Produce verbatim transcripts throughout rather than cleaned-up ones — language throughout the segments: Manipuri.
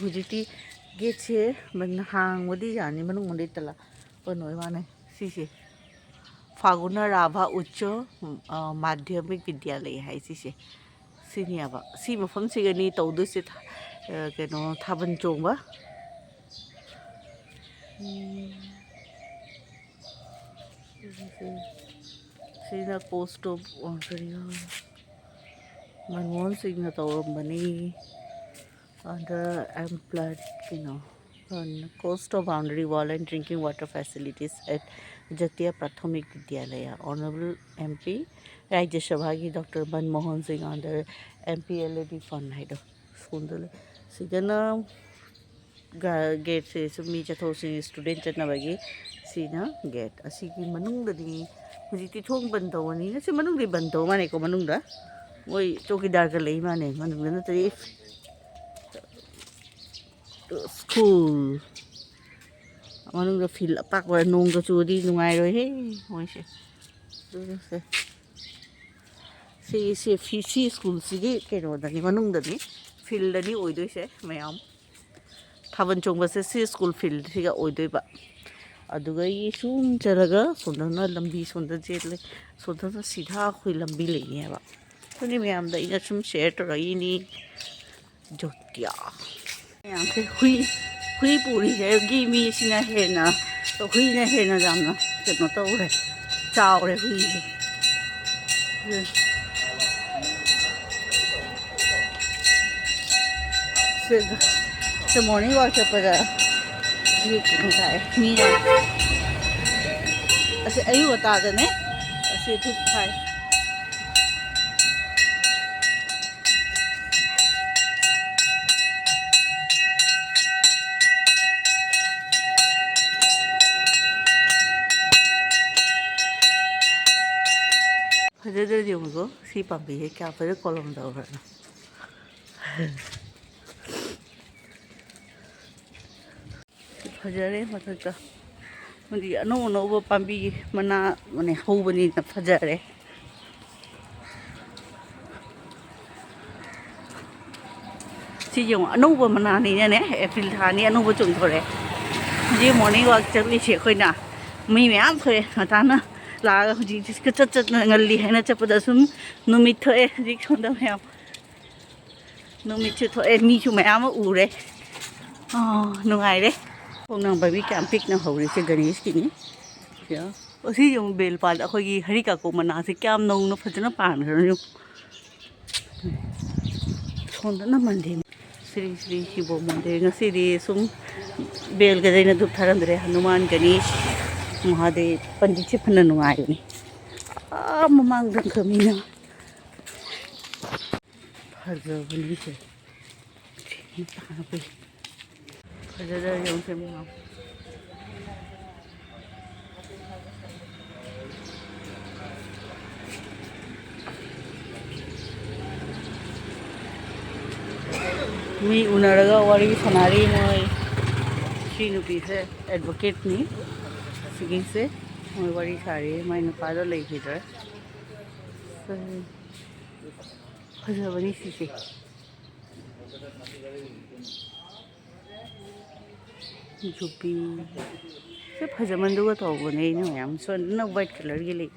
ꯍꯧꯖꯤꯛꯇꯤ ꯒꯦꯠꯁꯦ ꯍꯥꯡꯕꯗꯤ ꯌꯥꯅꯤ, ꯃꯅꯨꯡ ꯂꯩꯇꯂ ꯀꯩꯅꯣ ꯏꯃꯥꯅꯦ꯫ ꯁꯤꯁꯦ ꯐꯥꯒꯨꯅ ꯔꯥꯚꯥ ꯎꯆ ꯃꯥꯙ꯭ꯌꯃꯤꯛ ꯕꯤꯗ꯭ꯌꯥꯂꯌ ꯍꯥꯏ ꯁꯤꯁꯦ꯫ ꯁꯤꯅꯦꯕ ꯁꯤ ꯃꯐꯝꯁꯤꯒꯅꯤ ꯇꯧꯗꯣꯏꯁꯦ꯫ ꯊꯥ- ꯑ, ꯀꯩꯅꯣ ꯊꯥꯕꯜ ꯆꯣꯡꯕ꯫ ꯎꯝ꯫ ꯁꯤꯅ ꯀꯣꯁꯇꯣ ꯀꯔꯤ ꯃꯟꯃꯣꯍꯟ ꯁꯤꯡꯅ ꯇꯧꯔꯝꯕꯅꯤ꯫ ꯑꯗ ꯑꯦꯝꯄ꯭ꯂꯥꯏ ꯀꯩꯅꯣ ꯀꯣꯁꯇꯣ boundary wall and drinking water facilities at Jatiya Prathamik Vidyalaya. Honourable M P Rajya ꯁꯚꯥꯒꯤ doctor Manmohan Singh under M P L A D fund ꯍꯥꯏꯗꯣ꯫ ꯁ꯭ꯀꯨꯜꯗ ꯂꯩ꯫ ꯁꯤꯗꯅ ꯒꯦꯠꯁꯦ ꯁꯨꯝ ꯃꯤ ꯆꯠꯊꯣꯛ ꯆꯠꯁꯤꯟ ꯁ꯭ꯇꯨꯗꯦꯟ ꯆꯠꯅꯕꯒꯤ ꯁꯤꯅ ꯒꯦꯠ꯫ ꯑꯁꯤꯒꯤ ꯃꯅꯨꯡꯗꯗꯤ ꯍꯧꯖꯤꯛꯇꯤ ꯊꯣꯡ ꯕꯟ ꯇꯧꯕꯅꯤꯅ ꯁꯤ ꯃꯅꯨꯡꯗꯤ ꯕꯟ ꯇꯧꯕ ꯃꯥꯜꯂꯦꯀꯣ꯫ ꯃꯅꯨꯡꯗ ꯃꯣꯏ ꯆꯧꯀꯤꯗꯥꯔꯒ ꯂꯩ ꯃꯥꯜꯂꯦ ꯃꯅꯨꯡꯗ, ꯅꯠꯇ꯭ꯔꯗꯤ ꯁ꯭ꯀꯨꯜ ꯃꯅꯨꯡꯗ ꯐꯤꯜ ꯑꯄꯥꯛꯄ ꯅꯣꯡꯒ ꯆꯨꯔꯗꯤ ꯅꯨꯡꯉꯥꯏꯔꯣꯏꯍꯦ ꯃꯣꯏꯁꯦ꯫ ꯑꯗꯨꯁꯦ ꯁꯤ, ꯁꯤ, ꯐꯤ-, ꯁꯤ ꯁ꯭ꯀꯨꯜꯁꯤꯒꯤ ꯀꯩꯅꯣꯗꯅꯤ, ꯃꯅꯨꯡꯗꯅꯤ, ꯐꯤꯜꯗꯅꯤ ꯑꯣꯏꯗꯣꯏꯁꯦ ꯃꯌꯥꯝ꯫ ꯊꯥꯕꯜ ꯆꯣꯡꯕꯁꯦ ꯁꯤ ꯁ꯭ꯀꯨꯜ ꯐꯤꯜꯁꯤꯒ ꯑꯣꯏꯗꯣꯏꯕ꯫ ꯑꯗꯨꯒ ꯑꯩ ꯁꯨꯝ ꯆꯠꯂꯒ ꯁꯣꯝꯗꯅ ꯂꯝꯕꯤ ꯁꯣꯝꯗ ꯆꯦꯜꯂꯦ, ꯁꯣꯝꯗꯅ ꯁꯤꯙꯥ ꯑꯩꯈꯣꯏ ꯂꯝꯕꯤ ꯂꯩꯅꯦꯕ꯫ ꯑꯗꯨꯅꯤ ꯃꯌꯥꯝꯗ ꯑꯩꯅ ꯁꯨꯝ ꯁꯤꯌꯔ ꯇꯧꯔꯛꯏꯅꯤ꯫ ꯖꯣꯇꯤꯌꯥ꯫ ꯃꯌꯥꯝꯁꯦ ꯍꯨꯏ, ꯍꯨꯏ ꯄꯨꯔꯤꯁꯦ ꯒꯤ ꯃꯤꯁꯤꯅ ꯍꯦꯟꯅ, ꯍꯨꯏꯅ ꯍꯦꯟꯅ ꯌꯥꯝꯅ ꯀꯩꯅꯣ ꯇꯧꯔꯦ, ꯆꯥꯎꯔꯦ ꯍꯨꯏꯁꯦ꯫ ꯁꯤ, ꯁꯤ ꯃꯣꯔꯅꯤꯡ ꯋꯥꯛ ꯆꯠꯄꯗ ꯁꯤ ꯀꯩꯅꯣ ꯊꯥꯏ, ꯃꯤ ꯌꯥꯝ꯫ ꯑꯁꯤ ꯑꯌꯨꯛ ꯉꯟꯇꯥꯗꯅꯦ ꯑꯁꯤ ꯊꯥꯏ꯫ ꯐꯖꯗ꯭ꯔꯗꯤ ꯌꯦꯡꯉꯨꯀꯣ, ꯁꯤ ꯄꯥꯝꯕꯤꯁꯦ ꯀꯌꯥ ꯐꯖ ꯀꯣꯂꯝ ꯇꯧꯈ꯭ꯔꯅꯣ꯫ ꯐꯖꯔꯦ ꯃꯊꯛꯇ꯫ ꯍꯧꯖꯤꯛ ꯑꯅꯧ ꯑꯅꯧꯕ ꯄꯥꯝꯕꯤ ꯃꯅꯥ ꯃꯅꯦ ꯍꯧꯕꯅꯤꯅ ꯐꯖꯔꯦ꯫ ꯁꯤ ꯌꯦꯡꯉꯣ, ꯑꯅꯧꯕ ꯃꯅꯥꯅꯤꯅꯅꯦ, ꯑꯦꯄ꯭ꯔꯤꯜ ꯊꯥꯅꯤ, ꯑꯅꯧꯕ ꯆꯣꯡꯊꯣꯔꯛꯑꯦ꯫ ꯍꯧꯖꯤꯛ ꯃꯣꯔꯅꯤꯡ ꯋꯥꯛ ꯆꯠꯂꯤꯁꯦ ꯑꯩꯈꯣꯏꯅ꯫ ꯃꯤ ꯃꯌꯥꯝ ꯊꯣꯛꯑꯦ ꯉꯟꯇꯥꯅ ꯂꯥꯛꯑꯒ꯫ ꯍꯧꯖꯤꯛ ꯀꯆꯠ ꯆꯠꯅ ꯉꯜꯂꯤ ꯍꯥꯏꯅ ꯆꯠꯄꯗ ꯁꯨꯝ ꯅꯨꯃꯤꯠ ꯊꯣꯛꯑꯦ ꯍꯧꯖꯤꯛ ꯁꯣꯝꯗ ꯃꯌꯥꯝ꯫ ꯅꯨꯃꯤꯠꯁꯨ ꯊꯣꯛꯑꯦ, ꯃꯤꯁꯨ ꯃꯌꯥꯝ ꯑꯃ ꯎꯔꯦ꯫ ꯑꯥ, ꯅꯨꯡꯉꯥꯏꯔꯦ꯫ ꯈꯣꯡꯅꯥꯡ ꯄꯥꯝꯕꯤ ꯀꯌꯥꯝ ꯄꯤꯛꯅ ꯍꯧꯔꯤꯁꯦ ꯒꯅꯦꯁꯀꯤꯅꯤ꯫ ꯁꯤꯗ꯫ ꯑꯁꯤ ꯌꯦꯡꯉꯨ, ꯕꯦꯜ ꯄꯥꯟ-, ꯑꯩꯈꯣꯏꯒꯤ ꯍꯔꯤꯀꯥꯀꯣ ꯃꯅꯥꯁꯦ ꯀꯌꯥꯝ ꯅꯧꯅ ꯐꯖꯅ ꯄꯥꯟꯈ꯭ꯔꯕꯅꯣ ꯌꯦꯡꯉꯨ꯫ ꯁꯣꯝꯗꯅ ꯃꯟꯗꯤꯔ꯫ ꯁ꯭ꯔꯤ ꯁ꯭ꯔꯤ ꯁꯤꯕꯣ ꯃꯟꯗꯤꯔ꯫ ꯉꯁꯤꯗꯤ ꯁꯨꯝ ꯕꯦꯜꯒꯗꯩꯅ ꯙꯨꯞ ꯊꯥꯔꯝꯗ꯭ꯔꯦ꯫ ꯍꯅꯨꯃꯥꯟ, ꯒꯅꯦꯁ, ꯃꯍꯥꯗꯦꯕ꯫ ꯄꯟꯗꯤꯠꯁꯦ ꯐꯅ ꯅꯨꯡꯉꯥꯏꯕꯅꯤ꯫ ꯑꯥ, ꯃꯃꯥꯡꯗ ꯃꯤꯅ꯫ ꯐꯖꯕꯅꯤꯁꯦ꯫ ꯐꯖꯗ꯭ꯔꯥ ꯌꯦꯡꯉꯨꯁꯦ ꯃꯌꯥꯝ꯫ ꯃꯤ ꯎꯅꯔꯒ ꯋꯥꯔꯤ ꯁꯥꯟꯅꯔꯤ ꯃꯣꯏ꯫ ꯁꯤ ꯅꯨꯄꯤꯁꯦ ꯑꯦꯗꯚꯣꯀꯦꯠꯅꯤ꯫ ꯁꯤꯒꯤꯁꯦ ꯃꯣꯏ ꯋꯥꯔꯤ ꯁꯥꯔꯤ꯫ ꯃꯥꯏ ꯅꯨꯄꯥꯗꯣ ꯂꯩꯈꯤꯗ꯭ꯔꯦ꯫ ꯐꯖꯕꯅꯤ ꯁꯤꯁꯦ꯫ ꯌꯨꯕꯤ꯫ ꯁꯤ ꯐꯖꯃꯟꯗꯨꯒ ꯇꯧꯕꯅꯦ ꯑꯩꯅ ꯃꯌꯥꯝ꯫ ꯁꯣꯝꯗꯅ ꯋꯥꯏꯠ ꯀꯂꯔꯒꯤ ꯂꯩ꯫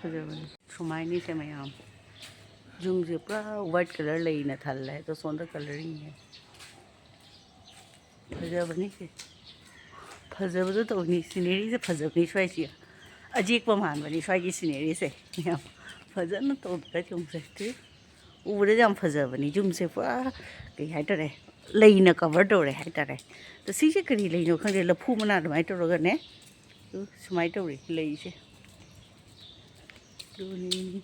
ꯐꯖꯕꯅꯤ꯫ ꯁꯨꯃꯥꯏꯅ ꯁꯦ ꯃꯌꯥꯝ꯫ ꯌꯨꯝꯁꯦ ꯄꯨꯔꯥ ꯋꯥꯏꯠ ꯀꯂꯔ ꯂꯩꯅ ꯊꯜꯂꯦ꯫ ꯑꯗꯣ ꯁꯣꯝꯗ ꯀꯂꯔꯤꯡ ꯐꯖꯕꯅꯤ ꯁꯦ꯫ ꯐꯖꯕꯗꯣ ꯇꯧꯅꯤ꯫ ꯁꯤꯅꯔꯤꯁꯦ ꯐꯖꯕꯅꯤ ꯁ꯭ꯋꯥꯏꯁꯤ꯫ ꯑꯖꯦꯛꯄ ꯃꯥꯟꯕꯅꯤ ꯁ꯭ꯋꯥꯏꯒꯤ ꯁꯤꯅꯔꯤꯁꯦ꯫ ꯌꯥꯝ ꯐꯖꯅ ꯇꯧꯗ꯭ꯔꯥ ꯌꯦꯡꯉꯨꯁꯦ꯫ ꯎꯕꯗ ꯌꯥꯝ ꯐꯖꯕꯅꯤ꯫ ꯌꯨꯝꯁꯦ ꯄꯨꯔꯥ ꯀꯩ ꯍꯥꯏꯇꯥꯔꯦ, ꯂꯩꯅ ꯀꯚꯔ ꯇꯧꯔꯦ ꯍꯥꯏꯇꯥꯔꯦ꯫ ꯑꯗꯣ ꯁꯤꯁꯦ ꯀꯔꯤ ꯂꯩꯅꯣ ꯈꯪꯗꯦ, ꯂꯐꯨ ꯃꯅꯥ ꯑꯗꯨꯃꯥꯏꯅ ꯇꯧꯔꯒꯅꯦ꯫ ꯑꯗꯨ ꯁꯨꯃꯥꯏꯅ ꯇꯧꯔꯤ ꯂꯩꯁꯦ꯫ ꯑꯗꯨꯅꯤ꯫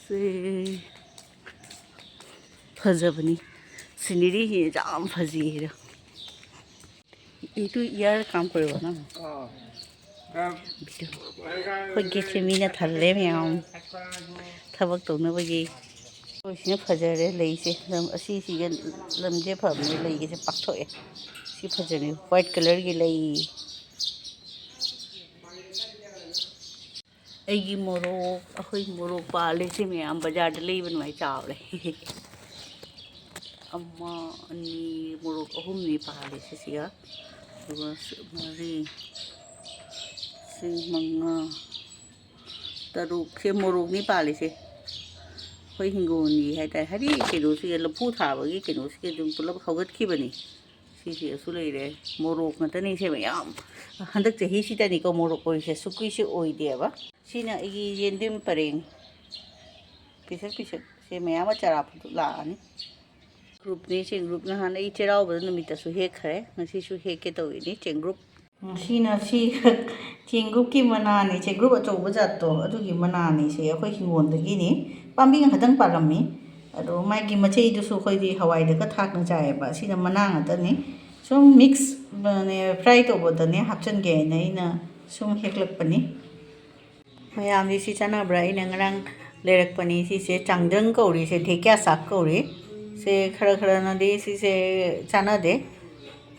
ꯁꯦ꯫ ꯐꯖꯕꯅꯤ꯫ ꯁꯤꯅꯔꯤꯁꯤ ꯌꯥꯝ ꯐꯖꯩꯌꯦ꯫ ꯏꯇꯨ ꯏꯌꯥꯔ ꯀꯥꯝ ꯀꯣꯏꯕ ꯅꯪ꯫ ꯑꯥ꯫ ꯑꯩꯈꯣꯏ ꯒꯦꯠꯁꯦ ꯃꯤꯅ ꯊꯜꯂꯦ ꯃꯌꯥꯝ ꯊꯕꯛ ꯇꯧꯅꯕꯒꯤ꯫ ꯑꯩꯈꯣꯏꯁꯤꯅ ꯐꯖꯔꯦ ꯂꯩꯁꯦ꯫ ꯂꯝ ꯑꯁꯤꯁꯤꯒ ꯂꯝꯁꯦ ꯐꯕꯅꯦ, ꯂꯩꯒꯁꯦ ꯄꯥꯛꯊꯣꯛꯑꯦ꯫ ꯁꯤ ꯐꯖꯔꯦ, ꯋꯥꯏꯠ ꯀꯂꯔꯒꯤ ꯂꯩ꯫ ꯑꯩꯒꯤ ꯃꯣꯔꯣꯛ, ꯑꯩꯈꯣꯏ ꯃꯣꯔꯣꯛ ꯄꯥꯜꯂꯤꯁꯦ ꯃꯌꯥꯝ ꯕꯖꯥꯔꯗ ꯂꯩꯕ ꯑꯗꯨꯃꯥꯏꯅ ꯆꯥꯎꯔꯦ꯫ ꯑꯃ, ꯑꯅꯤ, ꯃꯣꯔꯣꯛ ꯑꯍꯨꯝꯅꯤ ꯄꯥꯜꯂꯤꯁꯦ ꯁꯤꯒ꯫ ꯑꯗꯨꯒ ꯁꯤ ꯃꯔꯤ, ꯁꯤ ꯃꯉꯥ, ꯇꯔꯨꯛꯁꯦ ꯃꯣꯔꯣꯛꯅꯤ ꯄꯥꯜꯂꯤꯁꯦ꯫ ꯑꯩꯈꯣꯏ ꯍꯤꯡꯒꯣꯜꯒꯤ ꯍꯥꯏꯇꯥꯔꯦ꯫ ꯍꯥꯏꯗꯤ ꯀꯩꯅꯣꯁꯤꯒ, ꯂꯐꯨ ꯊꯥꯕꯒꯤ ꯀꯩꯅꯣꯁꯤꯒ ꯑꯗꯨꯝ ꯄꯨꯂꯞ ꯍꯧꯒꯠꯈꯤꯕꯅꯤ꯫ ꯁꯤꯁꯤꯗꯁꯨ ꯂꯩꯔꯦ꯫ ꯃꯣꯔꯣꯛ ꯉꯥꯛꯇꯅꯤ ꯁꯦ ꯃꯌꯥꯝ꯫ ꯍꯟꯗꯛ ꯆꯍꯤꯁꯤꯗꯅꯤꯀꯣ ꯃꯣꯔꯣꯛ ꯑꯣꯏꯔꯤꯁꯦ, ꯁꯨꯛꯀꯤꯁꯦ ꯑꯣꯏꯗꯦꯕ꯫ ꯁꯤꯅ ꯑꯩꯒꯤ ꯌꯦꯟꯗꯦꯝ ꯄꯔꯦꯡ꯫ ꯄꯤꯁꯛ ꯄꯤꯁꯛ ꯁꯦ ꯃꯌꯥꯝ ꯑꯃ ꯆꯔꯥ ꯐꯨꯛ ꯂꯥꯛꯑꯅꯤ꯫ ꯒ꯭ꯔꯨꯞꯅꯤ ꯁꯤ ꯒ꯭ꯔꯨꯞ꯫ ꯅꯍꯥꯟ ꯑꯩ ꯆꯩꯔꯥꯎꯕꯗ ꯅꯨꯃꯤꯠꯇꯁꯨ ꯍꯦꯛꯈ꯭ꯔꯦ꯫ ꯉꯁꯤꯁꯨ ꯍꯦꯛꯀꯦ ꯇꯧꯔꯤꯅꯤ ꯆꯦꯡꯒ꯭ꯔꯨꯞ꯫ ꯁꯤꯅ ꯁꯤ ꯆꯦꯡꯒ꯭ꯔꯨꯞꯀꯤ ꯃꯅꯥꯅꯤ, ꯆꯦꯡꯒ꯭ꯔꯨꯞ ꯑꯆꯧꯕ ꯖꯥꯠꯇꯣ, ꯑꯗꯨꯒꯤ ꯃꯅꯥꯅꯤ꯫ ꯁꯤ ꯑꯩꯈꯣꯏ ꯍꯤꯡꯒꯣꯜꯗꯒꯤꯅꯤ, ꯄꯥꯝꯕꯤ ꯑꯃꯈꯛꯇꯪ ꯄꯥꯜꯂꯝꯃꯤ꯫ ꯑꯗꯣ ꯃꯥꯒꯤ ꯃꯆꯩꯗꯨꯁꯨ ꯑꯩꯈꯣꯏꯗꯤ ꯍꯋꯥꯏꯗꯒ ꯊꯥꯛꯅ ꯆꯥꯏꯌꯦꯕ꯫ ꯁꯤꯅ ꯃꯅꯥ ꯉꯥꯛꯇꯅꯤ꯫ ꯁꯨꯝ ꯃꯤꯛꯁ ꯐ꯭ꯔꯥꯏ ꯇꯧꯕꯗꯅꯦ ꯍꯥꯞꯆꯤꯟꯒꯦ ꯍꯥꯏꯅ ꯑꯩꯅ ꯁꯨꯝ ꯍꯦꯛꯂꯛꯄꯅꯤ꯫ ꯃꯌꯥꯝꯗꯤ ꯁꯤ ꯆꯥꯅꯕ꯭ꯔꯥ? ꯑꯩꯅ ꯉꯔꯥꯡ ꯂꯩꯔꯛꯄꯅꯤ꯫ ꯁꯤꯁꯦ ꯆꯥꯡꯗ꯭ꯔꯪ ꯀꯧꯔꯤ, ꯁꯦ ꯙꯦꯀ꯭ꯌꯥ ꯁꯥꯛ ꯀꯧꯔꯤ꯫ ꯁꯦ ꯈꯔ ꯈꯔꯅꯗꯤ ꯁꯤꯁꯦ ꯆꯥꯅꯗꯦ꯫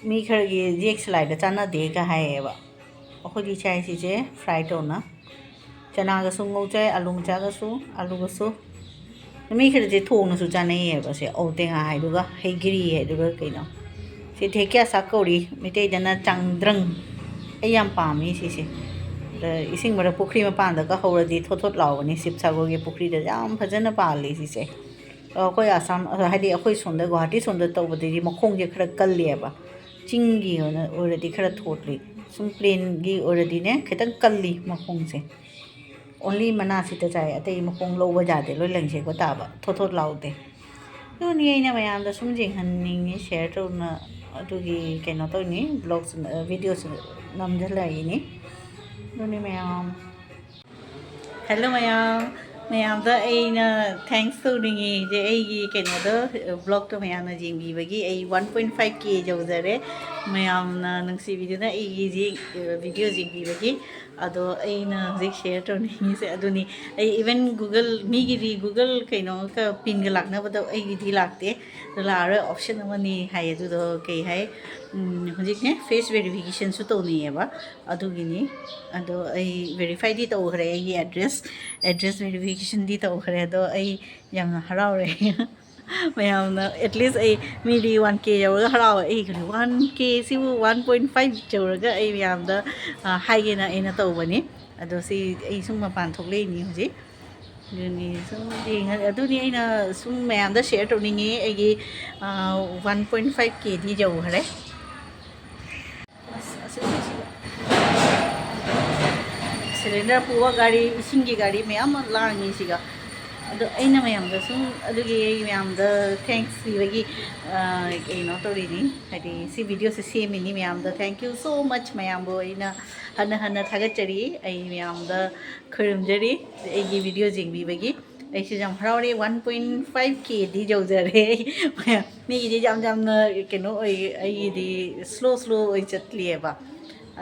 ꯃꯤ ꯈꯔꯒꯤ ꯌꯦꯛ ꯁꯂꯥꯏꯗ ꯆꯥꯅꯗꯦꯒ ꯍꯥꯏꯌꯦꯕ꯫ ꯑꯩꯈꯣꯏꯗꯤ ꯆꯥꯏ ꯁꯤꯁꯦ ꯐ꯭ꯔꯥꯏ ꯇꯧꯅ꯫ ꯆꯅꯥꯒꯁꯨ ꯉꯧꯖꯩ, ꯑꯂꯨ ꯃꯆꯥꯒꯁꯨ, ꯑꯂꯨꯒꯁꯨ꯫ ꯃꯤ ꯈꯔꯗꯤ ꯊꯣꯡꯅꯁꯨ ꯆꯥꯅꯩꯌꯦꯕ ꯁꯦ꯫ ꯑꯧ, ꯇꯦꯡꯉꯥ ꯍꯥꯏꯗꯨꯒ, ꯍꯩꯒ꯭ꯔꯤ ꯍꯥꯏꯗꯨꯒ ꯀꯩꯅꯣ꯫ ꯁꯤ ꯙꯦꯀ꯭ꯌꯥ ꯁꯥꯛ ꯀꯧꯔꯤ, ꯃꯩꯇꯩꯗꯅ ꯆꯥꯡꯗ꯭ꯔꯪ꯫ ꯑꯩ ꯌꯥꯝ ꯄꯥꯝꯃꯤ ꯁꯤꯁꯦ꯫ ꯑꯗ ꯏꯁꯤꯡ ꯃꯔꯛ, ꯄꯨꯈ꯭ꯔꯤ ꯃꯄꯥꯟꯗꯒ ꯍꯧꯔꯗꯤ ꯊꯣꯠ ꯊꯣꯠ ꯂꯥꯎꯕꯅꯤ꯫ ꯁꯤꯕꯁꯥꯒꯔꯒꯤ ꯄꯨꯈ꯭ꯔꯤꯗ ꯌꯥꯝ ꯐꯖꯅ ꯄꯥꯜꯂꯤ ꯁꯤꯁꯦ꯫ ꯑꯗꯣ ꯑꯩꯈꯣꯏ ꯑꯁꯥꯝ, ꯍꯥꯏꯗꯤ ꯑꯩꯈꯣꯏ ꯁꯣꯝꯗ, ꯒꯨꯋꯥꯍꯥꯇꯤ ꯁꯣꯝꯗ ꯇꯧꯕꯗꯗꯤ ꯃꯈꯣꯡꯁꯦ ꯈꯔ ꯀꯜꯂꯦꯕ꯫ ꯆꯤꯡꯒꯤ ꯑꯣꯏꯅ ꯑꯣꯏꯔꯗꯤ ꯈꯔ ꯊꯣꯠꯂꯤ꯫ ꯁꯨꯝ ꯄ꯭ꯂꯦꯟꯒꯤ ꯑꯣꯏꯔꯗꯤꯅꯦ ꯈꯤꯇꯪ ꯀꯜꯂꯤ ꯃꯈꯣꯡꯁꯦ꯫ ꯑꯣꯟꯂꯤ ꯃꯅꯥꯁꯤꯗ ꯆꯥꯏ, ꯑꯇꯩ ꯃꯈꯣꯡ ꯂꯧꯕ ꯌꯥꯗꯦ, ꯂꯣꯏ ꯂꯪꯁꯦꯛꯄ ꯇꯥꯕ, ꯊꯣꯠ ꯊꯣꯠ ꯂꯥꯎꯗꯦ꯫ ꯑꯗꯨꯅꯤ ꯑꯩꯅ ꯃꯌꯥꯝꯗ ꯁꯨꯝ ꯌꯦꯡꯍꯟꯅꯤꯡꯉꯤ, ꯁꯤꯌꯔ ꯇꯧꯅ, ꯑꯗꯨꯒꯤ ꯀꯩꯅꯣ ꯇꯧꯅꯤ, ꯕ꯭ꯂꯣꯒꯁꯨ, ꯚꯤꯗꯤꯑꯣꯁꯨ ꯅꯝꯖꯜꯂꯛꯏꯅꯤ꯫ ꯑꯗꯨꯅꯤ ꯃꯌꯥꯝ꯫ ꯍꯦꯜꯂꯣ ꯃꯌꯥꯝ, ꯃꯌꯥꯝꯗ ꯑꯩꯅ ꯊꯦꯡꯛꯁ ꯇꯧꯅꯤꯡꯉꯤ, ꯏꯆꯦ, ꯑꯩꯒꯤ ꯀꯩꯅꯣꯗꯣ, ꯕ꯭ꯂꯣꯒꯇꯣ ꯃꯌꯥꯝꯅ ꯌꯦꯡꯕꯤꯕꯒꯤ꯫ ꯑꯩ ꯋꯥꯟ ꯄꯣꯏꯟ ꯐꯥꯏꯚ ꯀꯦ ꯌꯧꯖꯔꯦ꯫ ꯃꯌꯥꯝꯅ ꯅꯨꯡꯁꯤꯕꯤꯗꯨꯅ ꯑꯩꯒꯤ ꯌꯦꯡ-, ꯚꯤꯗꯤꯑꯣ ꯌꯦꯡꯕꯤꯕꯒꯤ꯫ ꯑꯗꯣ ꯑꯩꯅ ꯍꯧꯖꯤꯛ ꯁꯤꯌꯔ ꯇꯧꯅꯤꯡꯉꯤꯁꯦ ꯑꯗꯨꯅꯤ꯫ ꯑꯩ ꯏꯚꯟ ꯒꯨꯒꯜ, ꯃꯤꯒꯤꯗꯤ ꯒꯨꯒꯜ ꯀꯩꯅꯣꯒ ꯄꯤꯟꯒ ꯂꯥꯛꯅꯕꯗꯣ ꯑꯩꯒꯤꯗꯤ ꯂꯥꯛꯇꯦ꯫ ꯑꯗꯣ ꯂꯥꯛꯑꯔꯣꯏ, ꯑꯣꯞꯁꯟ ꯑꯃꯅꯤ ꯍꯥꯏ꯫ ꯑꯗꯨꯗꯣ ꯀꯩ ꯍꯥꯏ, ꯎꯝ, ꯍꯧꯖꯤꯛꯅꯦ ꯐꯦꯁ ꯚꯦꯔꯤꯐꯤꯀꯦꯁꯟꯁꯨ ꯇꯧꯅꯩꯌꯦꯕ, ꯑꯗꯨꯒꯤꯅꯤ꯫ ꯑꯗꯣ ꯑꯩ ꯚꯦꯔꯤꯐꯥꯏꯗꯤ ꯇꯧꯈ꯭ꯔꯦ, ꯑꯩꯒꯤ ꯑꯦꯗ꯭ꯔꯦꯁ, ꯑꯦꯗ꯭ꯔꯦꯁ ꯚꯦꯔꯤꯐꯤꯀꯦꯁꯟꯗꯤ ꯇꯧꯈ꯭ꯔꯦ꯫ ꯑꯗꯣ ꯑꯩ ꯌꯥꯝꯅ ꯍꯔꯥꯎꯔꯦ꯫ ꯃꯌꯥꯝꯅ ꯑꯦꯠꯂꯤꯁ ꯑꯩ, ꯃꯤꯗꯤ ꯋꯥꯟ ꯀꯦ ꯌꯧꯔꯒ ꯍꯔꯥꯎꯋꯦ, ꯑꯩ ꯈꯜꯂꯤ ꯋꯥꯟ ꯀꯦ ꯁꯤꯕꯨ ꯋꯥꯟ ꯄꯣꯏꯟ ꯐꯥꯏꯚ ꯌꯧꯔꯒ ꯑꯩ ꯃꯌꯥꯝꯗ, ꯑ, ꯍꯥꯏꯒꯦꯅ ꯑꯩꯅ ꯇꯧꯕꯅꯤ꯫ ꯑꯗꯣ ꯁꯤ ꯑꯩ ꯁꯨꯝ ꯃꯄꯥꯟ ꯊꯣꯛꯂꯛꯏꯅꯤ ꯍꯧꯖꯤꯛ꯫ ꯑꯗꯨꯅꯤ ꯁꯨꯝ ꯌꯦꯡꯉ-, ꯑꯗꯨꯅꯤ ꯑꯩꯅ ꯁꯨꯝ ꯃꯌꯥꯝꯗ ꯁꯤꯌꯔ ꯇꯧꯅꯤꯡꯉꯤ꯫ ꯑꯩꯒꯤ, ꯑ, ꯋꯥꯟ ꯄꯣꯏꯟ ꯐꯥꯏꯚ ꯀꯦꯗꯤ ꯌꯧꯈ꯭ꯔꯦ꯫ ꯑꯁ, ꯑꯁꯤ, ꯑꯁꯤ, ꯁꯤꯂꯤꯟꯗꯔ ꯄꯨꯕ ꯒꯥꯔꯤ, ꯏꯁꯤꯡꯒꯤ ꯒꯥꯔꯤ ꯃꯌꯥꯝ ꯑꯃ ꯂꯥꯡꯉꯤ ꯁꯤꯒ꯫ ꯑꯗꯣ ꯑꯩꯅ ꯃꯌꯥꯝꯗ ꯁꯨꯝ, ꯑꯗꯨꯒꯤ ꯑꯩ ꯃꯌꯥꯝꯗ ꯊꯦꯡꯛꯁ ꯄꯤꯕꯒꯤ, ꯑ, ꯀꯩꯅꯣ ꯇꯧꯔꯤꯅꯤ, ꯍꯥꯏꯗꯤ ꯁꯤ ꯚꯤꯗꯤꯑꯣꯁꯦ ꯁꯦꯝꯃꯤꯅꯤ ꯃꯌꯥꯝꯗ꯫ Thank you so much ꯃꯌꯥꯝꯕꯨ ꯑꯩꯅ ꯍꯟꯅ ꯍꯟꯅ ꯊꯥꯒꯠꯆꯔꯤ, ꯑꯩ ꯃꯌꯥꯝꯗ ꯈꯣꯏꯔꯨꯝꯖꯔꯤ ꯑꯩꯒꯤ ꯚꯤꯗꯤꯑꯣ ꯌꯦꯡꯕꯤꯕꯒꯤ꯫ ꯑꯩꯁꯨ ꯌꯥꯝ ꯍꯔꯥꯎꯔꯦ, ꯋꯥꯟ ꯄꯣꯏꯟ ꯐꯥꯏꯚ ꯀꯦꯗꯤ ꯌꯧꯖꯔꯦ꯫ ꯃꯌꯥꯝ, ꯃꯤꯒꯤꯗꯤ ꯌꯥꯝ ꯌꯥꯝꯅ ꯀꯩꯅꯣ ꯑꯣꯏ, ꯑꯩꯒꯤꯗꯤ ꯁ꯭ꯂꯣ ꯁ꯭ꯂꯣ ꯑꯣꯏ ꯆꯠꯂꯤꯑꯕ꯫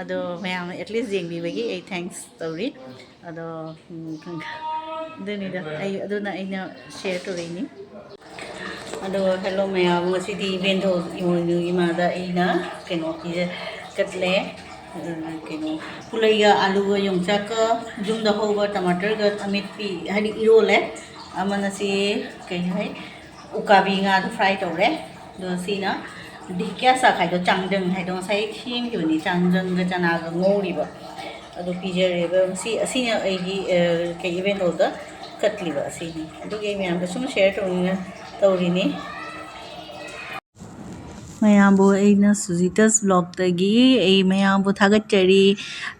ꯑꯗꯣ ꯃꯌꯥꯝꯅ ꯑꯦꯠꯂꯤꯁ ꯌꯦꯡꯕꯤꯕꯒꯤ ꯑꯩ ꯊꯦꯡꯛꯁ ꯇꯧꯔꯤ꯫ ꯑꯗꯣ, ꯎꯝ, ꯈꯪ-, ꯑꯗꯨꯅꯤꯗ ꯑꯩ, ꯑꯗꯨꯅ ꯑꯩꯅ ꯁꯤꯌꯔ ꯇꯧꯔꯛꯏꯅꯤ꯫ ꯑꯗꯣ ꯍꯦꯜꯂꯣ ꯃꯌꯥꯝ, ꯉꯁꯤꯗꯤ ꯏꯕꯦꯟꯗꯣ ꯏꯃꯣꯏꯅꯨ ꯏꯃꯥꯗ ꯑꯩꯅ ꯀꯩꯅꯣ ꯄꯤꯖ-, ꯀꯠꯂꯦ꯫ ꯑꯗꯨꯅ ꯀꯩꯅꯣ, ꯄꯨꯂꯩꯒ ꯑꯂꯨꯒ ꯌꯣꯡꯆꯥꯛꯀ ꯌꯨꯝꯗ ꯍꯧꯕ ꯇꯃꯥꯇꯔꯒ ꯑꯃꯦꯠꯄꯤ, ꯍꯥꯏꯗꯤ ꯏꯔꯣꯜꯂꯦ꯫ ꯑꯃꯅ ꯁꯤ ꯀꯩ ꯍꯥꯏ, ꯎꯀꯥꯕꯤ ꯉꯥꯗꯣ ꯐ꯭ꯔꯥꯏ ꯇꯧꯔꯦ꯫ ꯑꯗꯣ ꯁꯤꯅ ꯙꯤꯀ꯭ꯌꯥ ꯁꯥꯛ ꯍꯥꯏꯗꯣ, ꯆꯥꯡꯖꯪ ꯍꯥꯏꯗꯣ ꯉꯁꯥꯏ ꯁꯦꯝꯈꯤꯕꯅꯤ, ꯆꯥꯡꯖꯪꯒ ꯆꯅꯥꯒ ꯉꯧꯔꯤꯕ꯫ ꯑꯗꯣ ꯄꯤꯖꯔꯦꯕ꯫ ꯁꯤ, ꯑꯁꯤꯅ ꯑꯩꯒꯤ, ꯑ, ꯀꯩ, ꯏꯕꯦꯟꯗꯣꯗ ꯀꯠꯂꯤꯕ ꯑꯁꯤꯅꯤ꯫ ꯑꯗꯨꯒꯤ ꯑꯩ ꯃꯌꯥꯝꯗ ꯁꯨꯝ ꯁꯤꯌꯔ ꯇꯧꯅꯤꯡꯅ ꯇꯧꯔꯤꯅꯤ꯫ ꯃꯌꯥꯝꯕꯨ ꯑꯩꯅ ꯁꯨꯖꯤꯇꯥꯁ ꯕ꯭ꯂꯣꯛꯇꯒꯤ ꯑꯩ ꯃꯌꯥꯝꯕꯨ ꯊꯥꯒꯠꯆꯔꯤ꯫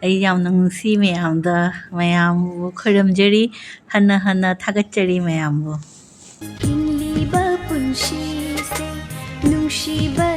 ꯑꯩ ꯌꯥꯝꯅ ꯅꯨꯡꯁꯤ ꯃꯌꯥꯝꯗ, ꯃꯌꯥꯝꯕꯨ ꯈꯣꯏꯔꯝꯖꯔꯤ꯫ ꯍꯟꯅ ꯍꯟꯅ ꯊꯥꯒꯠꯆꯔꯤ ꯃꯌꯥꯝꯕꯨ꯫ ꯍꯤꯡꯂꯤꯕ ꯄꯨꯟꯁꯤꯁꯦ ꯅꯨꯡꯁꯤꯕ